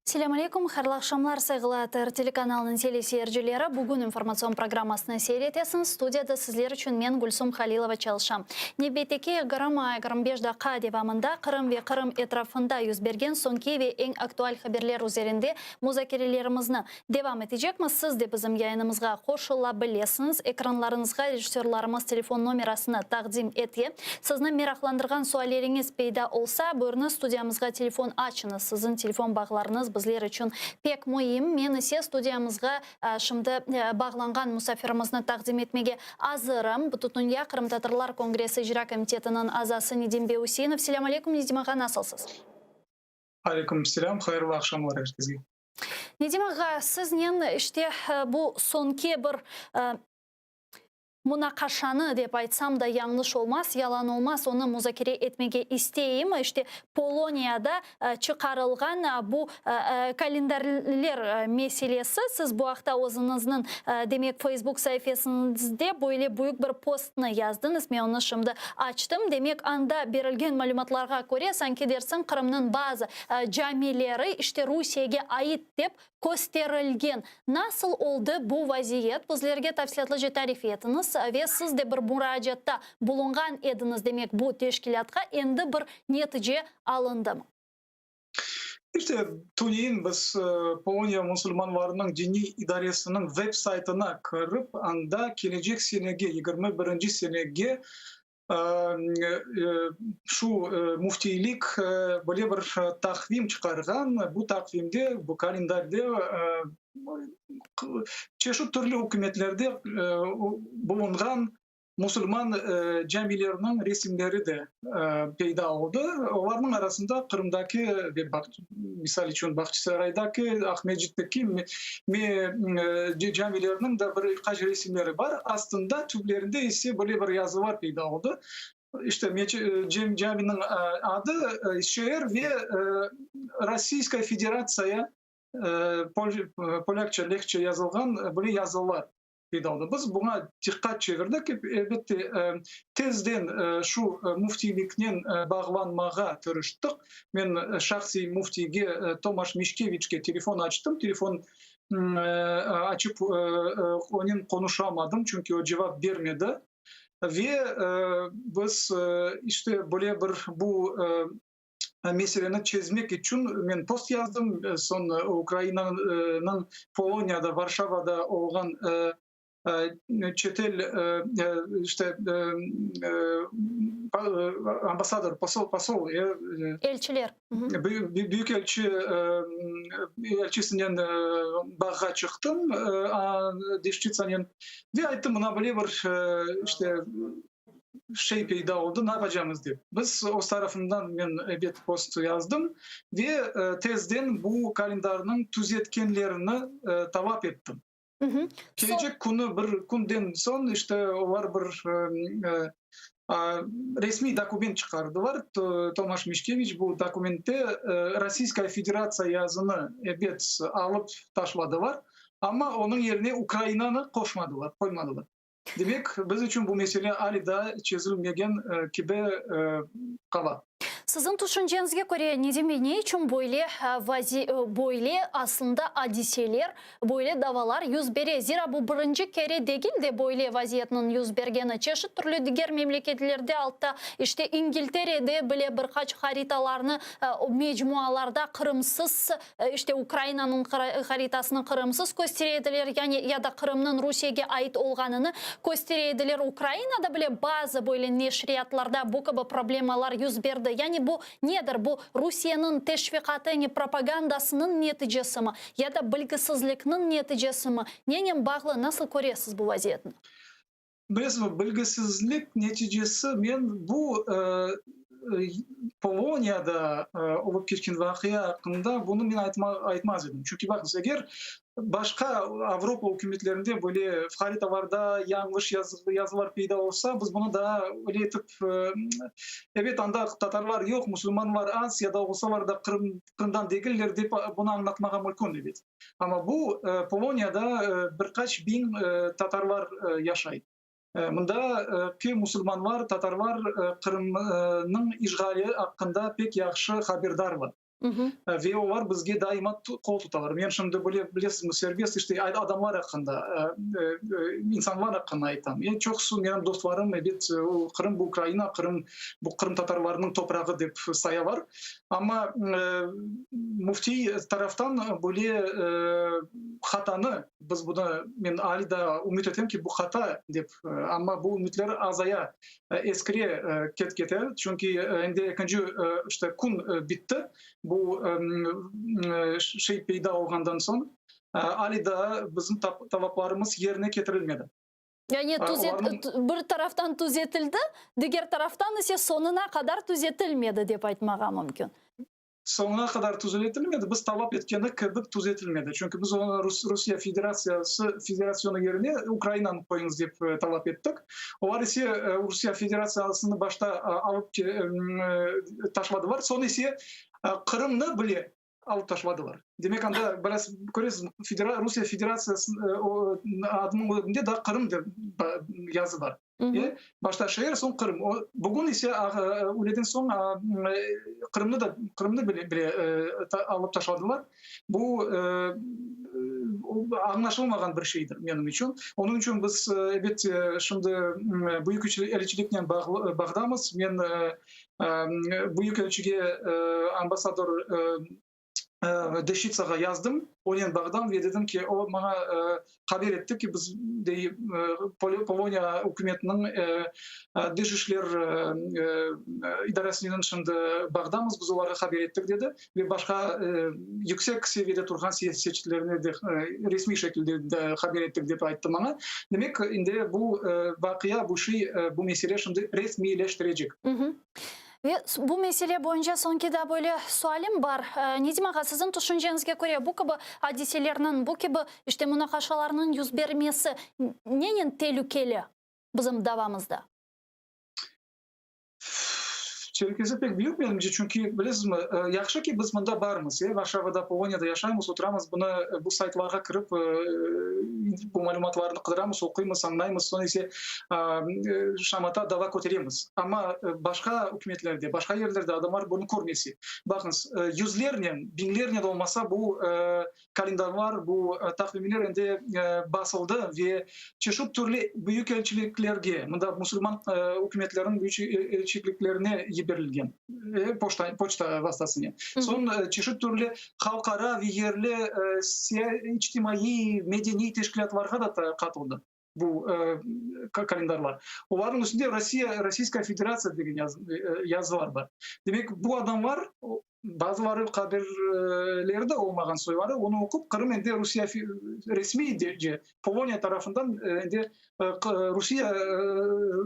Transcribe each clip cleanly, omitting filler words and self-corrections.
Selâm aleyküm, hayırlı aqşamlar, sayğılı ATR telekanalınıñ teleseyircileri. Bugün informatsion programmasını seyir etesiñiz. Studiyada sizler içün men, Gülsum Halilova, çalışam. Nevbetteki 20-25 daqqa devamında Qırım ve Qırım etrafında yüz bergen soñki ve eñ aktual haberler üzerinde muzakerelerimizni devam etecekmiz. Siz de bizim yayınımızğa qoşula bilesiñiz. Ekranlarıñızğa rejissörlarımız telefon nomerasını taqdim ete. Sizni meraqlandırğan sualleriñiz peyda olsa, buyurıñız, studiyamızğa telefon açıñız. Siziñ telefon bağlarıñız bizler içün pek müim. Men ise studiyamızğa şimdi bağlanğan musafirimizni taqdim etmege azırım. Bütündünya qırımtatarlar kongressi icra komitetiniñ azası Nedim bey Useinov. Selâm aleyküm, Nedim ağa, nasılsız? Aleyküm selâm, hayırlı aqşamlar er kesge. Nedim ağa, siznen işte bu soñki bir munaqaşanı, dep aytsam da yañlış olmaz, yalan olmaz, onı muzakere etmege isteyim. İşte Poloniyada çıqarılğan bu kalendarler meselesi. Siz bu aqta özüñizniñ, demek, Facebook saifesiñizde böyle büyük bir postnı yazdıñız, men onı şimdi açtım. Demek, anda berilgen malümatlarğa köre, sanki dersiñ, Qırımnıñ bazı camileri işte Rusiyege ait dep kösterilgen. Nasıl oldı bu vaziyet? Bizlerge tafsilâtlıca tarif etiñiz. Ve siz de bir muracaatta bulunğan ediñiz, demek, bu teşkilâtqa endi bir netice alındımı? İşte, tünevin biz Poloniya musulmanlarınıñ diniy idaresiniñ web-saytına kirip, anda kelecek senege, 21-nci senege şu müftiylik böyle bir taqvim çıqarğan, bu taqvimde, bu kalendarde çeşit türlü ükümetlerde bulunğan musulman camileriniñ resimleri de peyda oldı. Olarnıñ arasında Qırımdaki ve, misal içün, Bağçasaraydaki, Aqmescitteki camilerniñ de bir qaç resimleri bar. Astında, tüblerinde ise böyle bir yazılar peyda oldı. İşte, caminiñ adı, şeer ve Rossiyskaya Federatsiya, polâkça, lehçe yazılğan böyle yazılar peyda oldı. Biz buña diqqat çevirdik, elbette, tezden şu müftiyliknen bağlanmağa tırıştıq. Men şahsiy müftiyge Tomaş Mişkeviçke telefon açtım, telefon açıp onen qonuşamadım, çünki o cevap bermedi. Ve biz işte böyle bir bu meseleni çezmek içün men post yazdım, soñ Ukrainanıñ Poloniyada, Varşavada olğan çetel işte ambasador, posol, posol, Elçiler. Büyükelçi elçisinen bağğa çıqtım, Deşçitsanen, ve ayttım, mına böyle bir işte şey peyda oldı, ne yapacağımız dep. Biz öz tarafımdan men ebet post yazdım ve tezden bu kalendarnıñ tüzetkenlerini talap ettim. Kelecek künü bir künden soñ işte olar bir resmiy dokument çıqardılar. Tomaş Mişkeviç bu dokumentte Rossiyskaya Federatsiya yazını ebet alıp taşladılar, amma onıñ yerine Ukrainanı qoşmadılar, qoymadılar. Demek, biz içün bu mesele ali daa çezilmegen kibi qala. Siziñ tüşünceñizge köre, Nedim bey, ne içün böyle böyle aslında adiseler, böyle davalar yüz bere? Zira bu birinci kere degil de böyle vaziyetniñ yüz bergeni. Çeşit türlü diger memleketlerde, altta işte İngilterede bile bir qaç haritalarnı mecmualarda Qırımsız işte Ukrainanıñ haritasını Qırımsız köstere ediler, yani ya da Qırımnıñ Rusiyege ait olğanını köstere ediler. Ukrainada bile bazı böyle neşriyatlarda bu kibi problemalar yüz berdi. Yani bu nedir? Bu Rusiyeniñ teşviqatı, yani propagandasınıñ neticesimi ya da bilgisizlikniñ neticesimi? Nenen bağlı, nasıl köresiz bu vaziyetni? Bilesizmi, bilgisizlik neticesi, men bu Poloniyada olıp keçken vaqia aqqında bunı men aytmaz edim. Çünki baqıñız, eger başqa Avropa ükümetlerinde böyle haritalarda yañlış yazılar peyda olsa, biz bunı daa öyle etip, ebet, anda tatarlar yoq, musulmanlar az ya da olsalar da Qırımdan degiller dep bunı añlatmağa mümkün, ebet. Amma bu Poloniyada bir qaç biñ tatarlar yaşay. Mında ki musulmanlar, tatarlar Qırımnıñ işğali aqqında pek yahşı haberdarlar. Ve olar bizge daima qol tutalar. Men şimdi böyle, bilesizmi, serbest işte adamlar aqqında, insanlar aqqında aytam. Eñ çoqusı menim dostlarım, ebet, Qırım bu Ukraina, Qırım bu qırımtatarlarnıñ toprağı dep sayalar. Amma müftiy taraftan böyle hatanı, biz bunı, men ali daa ümüt etem ki, bu hata dep, amma bu ümütler azaya, eskire ket-kete, çünki endi ekinci işte kün bitti, bu şey peyda olğandan soñ, ali daa bizim talaplarımız yerine ketirilmedi. Yani bir taraftan tüzetildi, diger taraftan ise soñuna qadar tüzetilmedi, dep aytmağa mümkün. Soñuna qadar tüzetilmedi, biz talap etkeni kibi tüzetilmedi. Çünki biz onı Rusiye Federatsiyası federasyonı yerine Ukrainanı qoyuñız dep talap ettik. Olar ise Rusiye Federatsiyasını başta alıp taşladılar, soñ ise Qırımnı bile alıp taşladılar. Demek, anda biraz köresiz, Rusiye Federatsiyası adınıñ ögünde daa Qırım dep yazı bar. Başta şeer, soñ Qırım. Bugün ise üyleden soñ Qırımnı da, Qırımnı bile alıp taşladılar. Bu añlaşılmağan bir şeydir menim içün. Onıñ içün biz, ebet, şimdi büyük elçiliknen bağdamız. Men büyük elçige, ambasador Deşçitsağa yazdım, onen bağdam ve dedim ki, o maña haber etti ki, biz, dey, Poloniya ükümetiniñ Dış işler idaresinen şimdi bağdamız, biz olarğa haber ettik, dedi, ve başqa yüksek seviyede turğan siyasetçilerine de resmiy şekilde de haber ettik, dep ayttı maña. Demek, indi bu vaqia, bu şey, bu mesele şimdi resmiyleştirecek. Ve bu mesele boyunca soñki daa böyle sualim bar. Nedim ağa, siziñ tüşünceñizge köre, bu kibi adiselerniñ, bu kibi, işte, munaqaşalarnıñ yüzbermesi nenen telükeli bizim davamızda? Telükesi pek büyük menimce, çünki, bilesizmi, yahşı ki, biz mında barmız, Varşavada, Poloniyada yaşaymız, oturamız, bunı, bu saytlarğa kirip, bu malümatlarnı qıdıramız, oquymız, añlaymız, soñ ise şamata, dava köteremiz. Amma başqa ükümetlerde, başqa yerlerde adamlar bunı körmese. Baqıñız, yüzlernen, biñlernen olmasa bu kalendarlar, bu taqvimler endi basıldı ve çeşit türlü büyükelçiliklerge, mında musulman ükümetleriniñ büyükelçiliklerine yiberilgen, poçta, poçta vastasınen. Soñ çeşit türlü halqara ve yerli içtimaiy, medeniy teşkilâtlarğa da qatıldı. Bu kalendarlar. Olarnıñ üstünde Rossiya, Rossiyskaya Federatsiya degen yazılar bar. Demek, bu adamlar, bazıları haberleri de olmağan soyları, onı oqup, Qırım endi Rusiye resmiyce Poloniya tarafından endi Rusiye,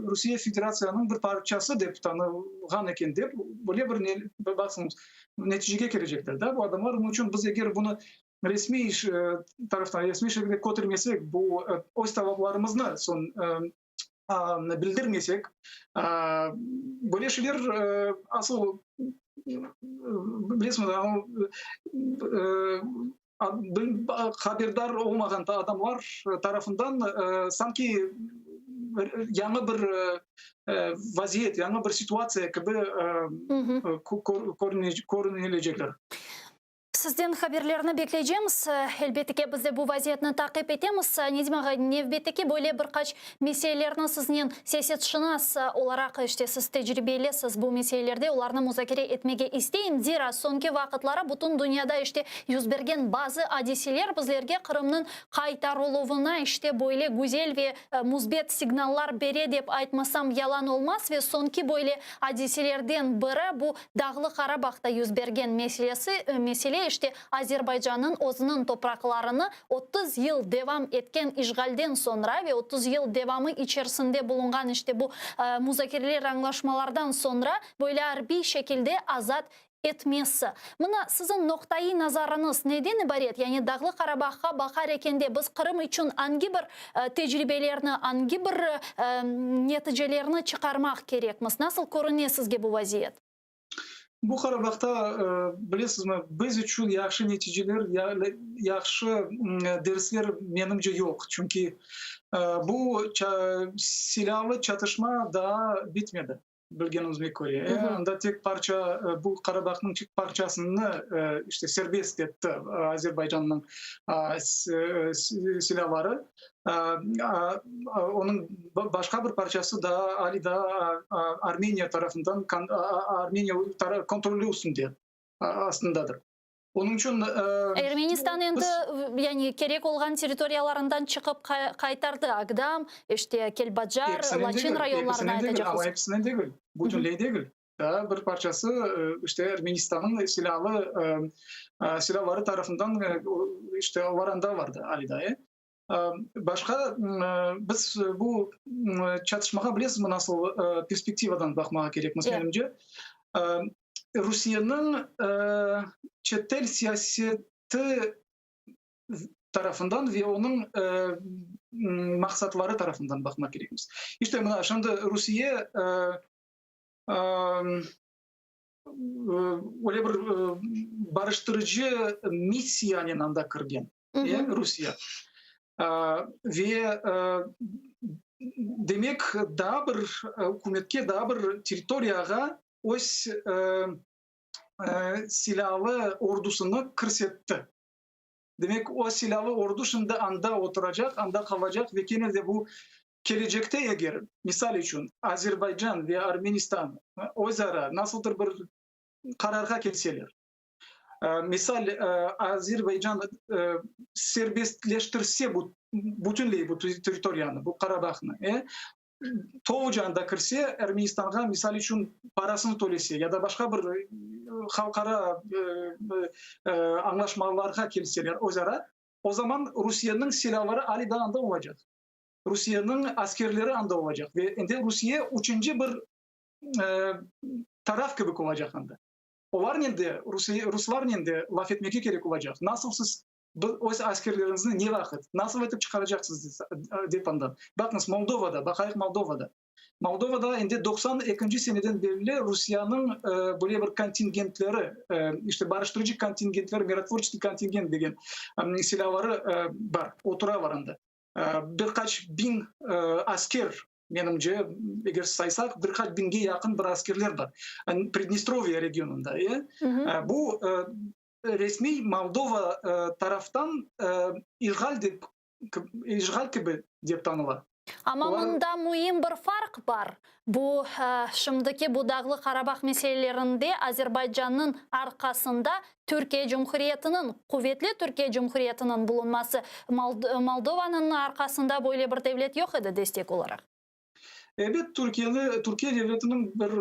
Rusiye Federatsiyanıñ bir parçası dep tanılğan eken dep, böyle bir baqsıñız, neticege kelecekler da bu adamlar. Onıñ içün biz eger bunı Resmiy taraftan, resmiy şekilde kötermesek, bu öz talaplarımıznı soñ bildirmesek, böyle şeyler asıl, bilesiñiz, haberdar olmağan adamlar tarafından sanki yañı bir vaziyet, yañı bir situatsiya kibi körünilecekler. Sizden haberlerni bekleycemiz. Elbette ki, biz de bu vaziyetni taqip etemiz. Nedim ağa, nevbetteki böyle bir qaç meselelerni siznen siyasetşınas olaraq, işte siz tecribelisiz bu meselelerde, olarnı muzakere etmege isteyim. Zira soñki vaqıtları bütün dünyada işte yüz bergen bazı adiseler bizlerge Qırımnıñ qaytarıluvına işte böyle güzel ve müsbet signallar bere dep aytmasam yalan olmaz ve soñki böyle adiselerden biri bu Dağlı Qarabağda yüz bergen meselesi, mesele işte Azerbaycannıñ özüniñ topraqlarını 30 yıl devam etken işğalden soñra ve 30 yıl devamı içerisinde bulunğan işte bu muzakereler, añlaşmalardan soñra böyle arbiy şekilde azat etmesi. Mına siziñ noqtaiy nazarıñız neden ibaret? Yani Dağlı Qarabağğa baqar ekende biz Qırım içün angi bir tecribelerni, angi bir neticelerni çıqarmaq kerekmiz? Nasıl körüne sizge bu vaziyet? Bu Qarabağda, bilesizmi, biz içün yahşı neticeler, yahşı dersler, menimce, yoq. Çünki bu silâlı çatışma daa bitmedi. Bilgenimizge köre, anda tek parça, bu Qarabağnıñ tek parçasını işte serbest etti Azerbaycannıñ silâları. Onıñ başqa bir parçası daa ali daa Armeniya tarafından, Armeniya kontroli üstünde, astındadır. Onıñ içün Ermenistan endi yani kerek olğan territoriyalarından çıqıp qaytardı, Agdam, işte Kelbacar, Laçin rayonlarını aytacaq olsaq. Amma episinen degil, bütünley degil. Daa bir parçası işte Ermenistannıñ silâlı silâları tarafından işte olar anda vardı ali daa. Başqa biz bu çatışmağa bilesizmi nasıl perspektivadan baqmağa kerekmiz menimce? Rusiyeniñ çetel siyaseti tarafından ve onıñ maqsatları tarafından baqmaq kerekmiz. İşte mına şimdi Rusiye öyle bir barıştırıcı missiyanen anda kirgen. Rusiye. Ve demek daa bir ükümetke, daa bir territoriyağa öz silâlı ordusını kirsetti. Demek o silâlı ordu şimdi anda oturacaq, anda qalacaq ve kene de bu kelecekte eger, misal içün, Azerbaycan ve Armenistan öz ara nasıldır bir qararğa kelseler, Misal, Azerbaycan serbestleştirse bu bütünley bu territoriyanı, bu Qarabağnı, toluca anda kirse, Ermenistanğa, misal içün, parasını tölese ya da başqa bir halqara añlaşmalarğa kelseler öz ara, o zaman Rusiyeniñ silâları ali daa anda olacaq. Rusiyeniñ askerleri anda olacaq ve endi Rusiye üçünci bir taraf kibi olacaq anda. Olarnen de, ruslarnen de laf etmege kerek olacaq, nasıl siz öz askerleriñizni ne vaqıt, nasıl etip çıqaracaqsız dep andan. Baqıñız, Moldovada, baqayıq Moldovada. Moldovada endi 92-nci seneden berli Rusiyanıñ böyle bir kontingentleri, işte barıştırıcı kontingentleri, mirotvorçeskiy kontingent degen silâları bar, oturalar anda. Bir qaç biñ asker Menimce, eger saysaq, bir qaç biñge yaqın bir askerler bar Pridnestrovye regionında. Bu resmiy Moldova taraftan işğal dep, işğal kibi dep tanıla. Amma mında müim bir farq bar. Bu, şimdiki bu Dağlı Qarabağ meselelerinde Azerbaycannıñ arqasında Türkiye Cumhuriyetiniñ, quvetli Türkiye Cumhuriyetiniñ bulunması, Moldovanıñ arqasında böyle bir devlet yoq edi destek olaraq. Ebet, Türkiyeni, Türkiye devletiniñ bir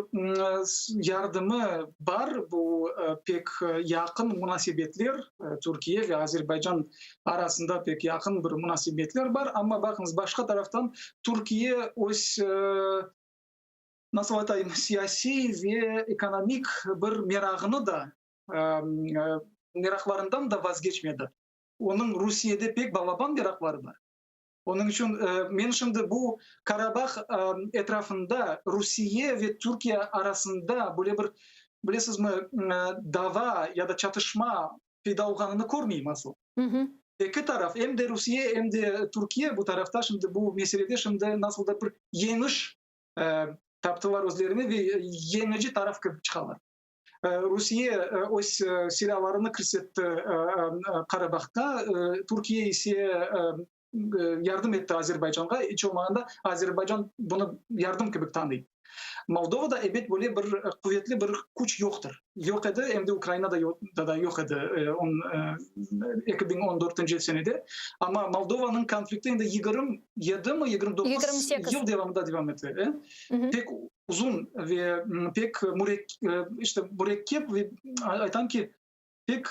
yardımı bar, bu pek yaqın munasebetler, Türkiye ve Azerbaycan arasında pek yaqın bir munasebetler bar, amma baqıñız, başqa taraftan Türkiye öz, nasıl aytayım, siyasiy ve ekonomik bir merağını da, meraqlarından da vazgeçmedi. Onıñ Rusiyede pek balaban meraqları bar. Onıñ içün men şimdi bu Karabah etrafında Rusiye ve Türkiye arasında böyle bir, bilesizmi, dava ya da çatışma peyda olğanını körmeyim asıl. Eki taraf, em de Rusiye, em de Türkiye bu tarafta şimdi bu meselede şimdi nasıldır bir yeñiş taptılar özlerine ve yeñici taraf kibi çıqalar. Rusiye öz silâlarını kirsetti Qarabağda, Türkiye ise yardım etti Azerbaycanğa, iç olmağanda Azerbaycan bunı yardım kibi tanıy. Moldovada ebet böyle bir quvetli bir küç yoqtır. Yoq edi, em de Ukrainada da yoq edi 2014 senede. Amma Moldovanıñ konflikti endi 27 mi, 29 yıl devamında devam ete. Pek uzun ve pek işte mürekkep ve aytam ki, pek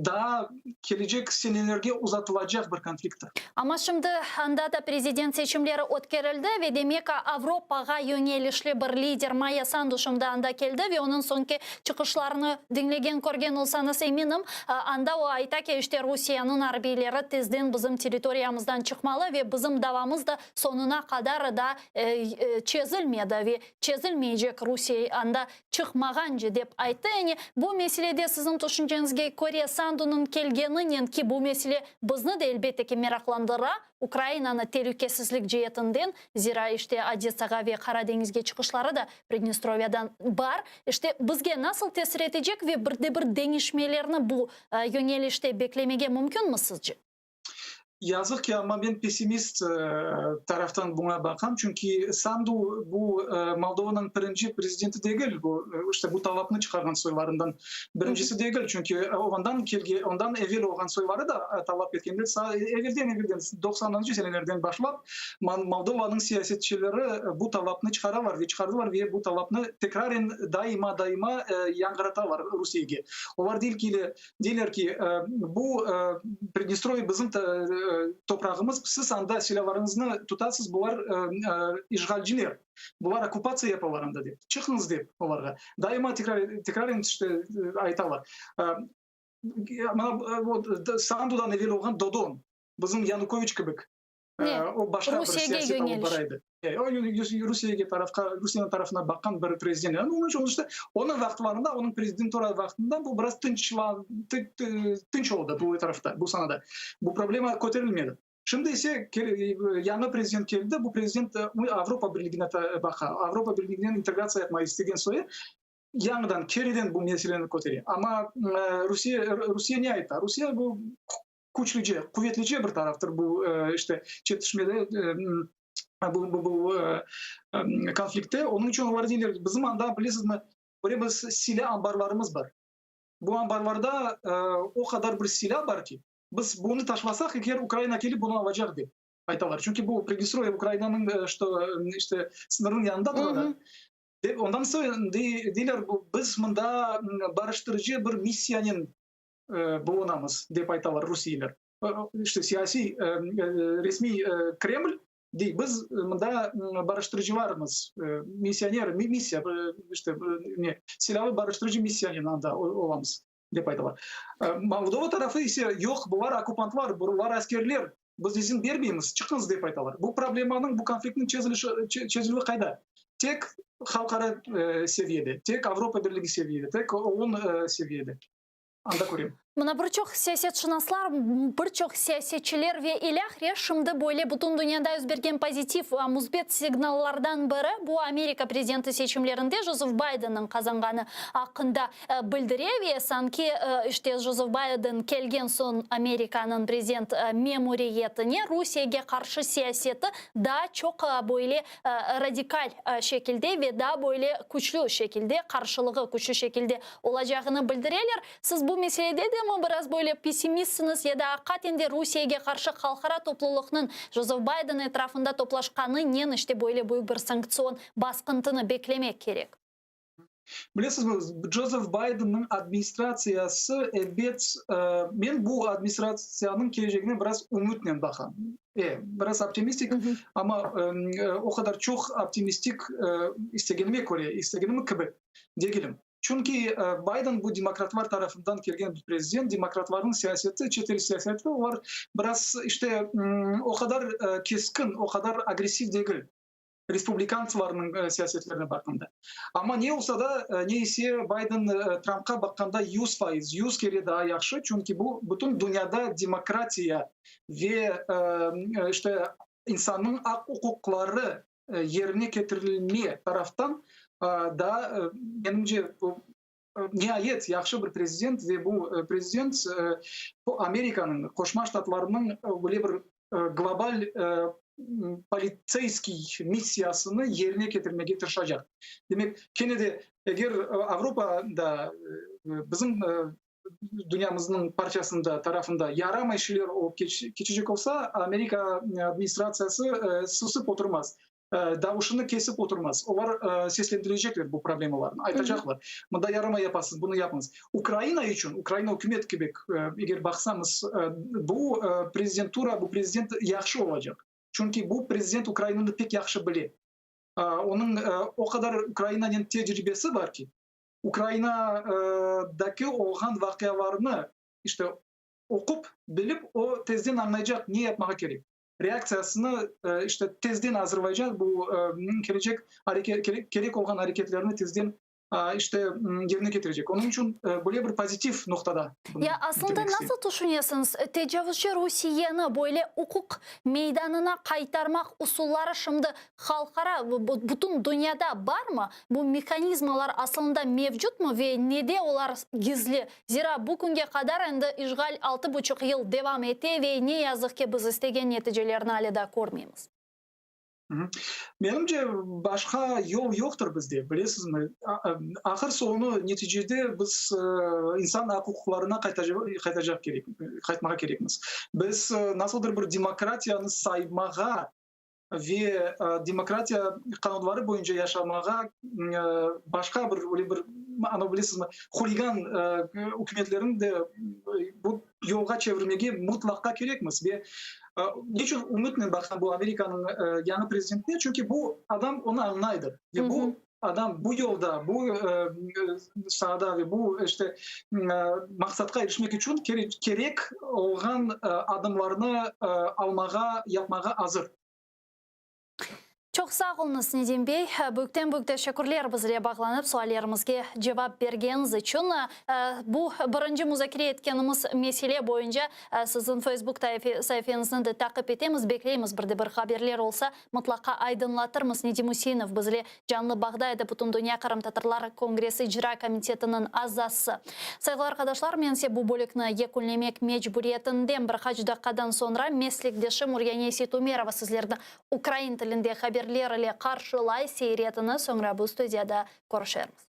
daa kelecek senelerge uzatılacaq bir konflikttir. Amma şimdi anda da prezident seçimleri ötkerildi ve demek Avropağa yöñelişli bir lider Maya Sandu şimdi anda keldi ve onıñ soñki çıqışlarını diñlegen, körgen olsañız eminim, anda o ayta ki, işte Rusiyeniñ arbiyleri tezden bizim territoriyamızdan çıqmalı ve bizim davamız da soñuna qadar da çezilmedi ve çezilmeycek Rusiye anda çıqmağance dep ayttı. Yani bu meselede siziñ tüşünceñizge. Fikriñizge köre, Sandunıñ kelgeninen ki, bu mesele bizni de, elbette ki, meraqlandıra, Ukrainanı telükesizlik ceetinden, zira işte Odessağa ve Qara deñizge çıqışları da Pridnestrovyadan bar, işte bizge nasıl tesir etecek ve bir de bir deñişmelerni bu yöñelişte beklemege mümkünmi sizce? Yazıq ki, amma men pessimist taraftan buña baqam, çünki Sandu bu Moldovanıñ birinci prezidenti degil, bu işte bu talapnı çıqarğan soylarından birincisi degil, çünki ondan kelge, ondan evel olğan soyları da talap etkenler, evelden evelden, doqsanıncı senelerden başlap Moldovanıñ siyasetçileri bu talapnı çıqaralar ve çıqardılar ve bu talapnı tekraren daima daima yañğıratalar Rusiyege. Olar deyil ki, Deyler ki, bu Pridnestrovye bizim toprağımız, siz anda silâlarıñıznı tutasız, bular işğalciler, bular okkupatsiya yapalar anda dep, çıqıñız dep olarğa. Daima tekraren işte aytalar. Mına Sandudan evel olğan Dodon, bizim Yanukoviç kibik. O başqa bir siyaset alıp bara edi. O Rusiyege tarafqa, Rusiyeniñ tarafına baqqan bir prezident edi. Onıñ içün işte onıñ vaqıtlarında, onıñ prezidentura vaqtında bu biraz tınç oldı bu tarafta, bu sanada. Bu problema köterilmedi. Şimdi ise yañı prezident keldi, bu prezident Avropa Birligine baqa, Avropa Birliginen integratsiya yapmağa istegen soyu, yañıdan, keriden bu meseleni kötere. Amma Rusiye, Rusiye ne ayta? Rusiye bu küçlüce, quvetlice bir taraftır bu işte çetişmede, bu bu konfliktte. Onıñ içün olar deyler, bizim anda, bilesizmi, böyle bir silâ anbarlarımız bar. Bu anbarlarda o qadar bir silâ bar ki, biz bunı taşlasaq, eger Ukraina kelip bunı alacaq, dep aytalar. Çünki bu Pridnestrovye Ukrainanıñ işte sıñırınıñ yanında tura da. Dep ondan soñ deyler, biz mında barıştırıcı bir missiyanen bulunamız, dep aytalar rusiyler. İşte siyasiy, resmiy Kreml dey, biz mında barıştırıcılarmız, missioner, missiya, işte ne, silâlı barıştırıcı missiyanen anda olamız, dep aytalar. Moldova tarafı ise, yoq, bular okkupantlar, bular askerler, biz izin bermeymiz, çıqıñız, dep aytalar. Bu problemanıñ, bu konfliktniñ çezilişi, çezilüvi qayda? Tek halqara seviyede, tek Avropa Birligi seviyede, tek OON seviyede. Anda körem. Mına bir çoq siyasetşınaslar, bir çoq siyasetçiler ve ilâhre şimdi böyle bütün dünyada yüz bergen pozitiv, müsbet signallardan biri bu Amerika prezidenti seçimlerinde Jozef Baydenniñ qazanğanı aqqında bildire ve sanki işte Jozef Bayden kelgen soñ Amerikanıñ prezident memuriyetine Rusiyege qarşı siyaseti daa çoq böyle radikal şekilde ve daa böyle küçlü şekilde, qarşılığı küçlü şekilde olacağını bildireler. Siz bu meselede de mi biraz böyle pessimistsiniz ya da aqiqaten de Rusiyege qarşı halqara toplulıqnıñ Jozef Bayden etrafında toplaşqanınen işte böyle büyük bir sanktsion basqıntını beklemek kerek? Bilesizmi, Jozef Baydenniñ administratsiyası, elbet, men bu administratsiyanıñ kelecegine biraz ümütnen baqam. Biraz optimistik, amma o qadar çoq optimistik istegenime köre, istegenim kibi degilim. Çünki Bayden bu demokratlar tarafından kelgen bir prezident, demokratlarnıñ siyaseti, çetel siyaseti, olar biraz işte o qadar keskin, o qadar agressiv degil. Respublikantslarnıñ siyasetlerine baqqanda. Amma ne olsa da, ne ise Bayden Trampqa baqqanda 100%, 100 kere daa yahşı, çünki bu bütün dünyada demokratiya ve işte insannıñ aq-uquqları yerine ketirilme taraftan daa, menimce, niayet yahşı bir prezident ve bu prezident Amerikanıñ, Qoşma Ştatlarınıñ böyle bir global politseyskiy missiyasını yerine ketirmege tırışacaq. Demek, kene de eger Avropada bizim dünyamıznıñ parçasında, tarafında yaramay şeyler olıp keçecek olsa, Amerika administratsiyası susıp oturmaz. Davuşını kesip oturmaz. Olar seslendirecekler bu problemalarnı, aytacaqlar, mında yaramay yapasız, bunı yapıñız. Ukraina içün, Ukraina ükümet kibi, eger baqsamız, bu prezidentura, bu prezident yahşı olacaq. Çünki bu prezident Ukrainanı pek yahşı bile. Onıñ o qadar Ukrainanen tecribesi bar ki, Ukrainadaki olğan vaqialarnı işte oqup, bilip, o tezden añlaycaq ne yapmağa kerek. Reaktsiyasını işte tezden azırlaycaq, bu kelecek kerek olğan areketlerni tezden. İşte, yerine ketirecek. Onıñ içün böyle bir pozitiv noqtada bunı Ya aslında bitirmek isteyim. nasıl tüşünesiñiz, tecavuzcı Rusiyeni böyle uquq meydanına qaytarmaq usulları şimdi halqara, bütün dünyada barmı? Bu mehanizmalar aslında mevcutmı ve nede olar gizli? Zira bu künge qadar endi işğal altı buçuq yıl devam ete ve ne yazıq ki biz istegen neticelerni ale daa körmeymiz. Menimce, başqa yol yoqtır bizde, bilesizmi? Ahır soñu, neticede biz insan aq-uquqlarına qaytacaq kerek, qaytmağa kerekmiz. Biz nasıldır bir demokratiyanı saymağa ve demokratiya qanunları boyunca yaşamağa başqa bir öyle bir, ana, bilesizmi, huligan ükümetlerni de bu yolğa çevirmege mıtlaqqa kerekmiz. Ve neçün ümütnen baqam bu Amerikanıñ yañı prezidentine? Çünki bu adam onı añlaydır. Ve bu adam bu yolda, bu saada ve bu işte maqsatqa irişmek içün kerek olğan adımlarnı almağa, yapmağa azır. Çoq sağ oluñız, Nedim bey. Büyükten büyük teşekkürler bizle bağlanıp suallerimizge cevap bergeniñiz içün. Bu birinci muzakere etkenimiz mesele boyunca siziñ Facebook saifeñizni de taqip etemiz, bekleymiz, bir de bir haberler olsa, mıtlaqa aydınlatırmız. Nedim Üseinov bizle canlı bağda edi, Bütündünya qırımtatarlar kongressi icra komitetiniñ azası. Sayğılı arqadaşlar, men ise bu bölükni yekünlemek mecburiyetindem. Bir qaç daqqadan soñra meslekdeşim Uryane Seytumerova sizlerni Ukrain tilinde haberler ile qarşılay, seyir etiñiz, soñra bu studiyada körüşermiz.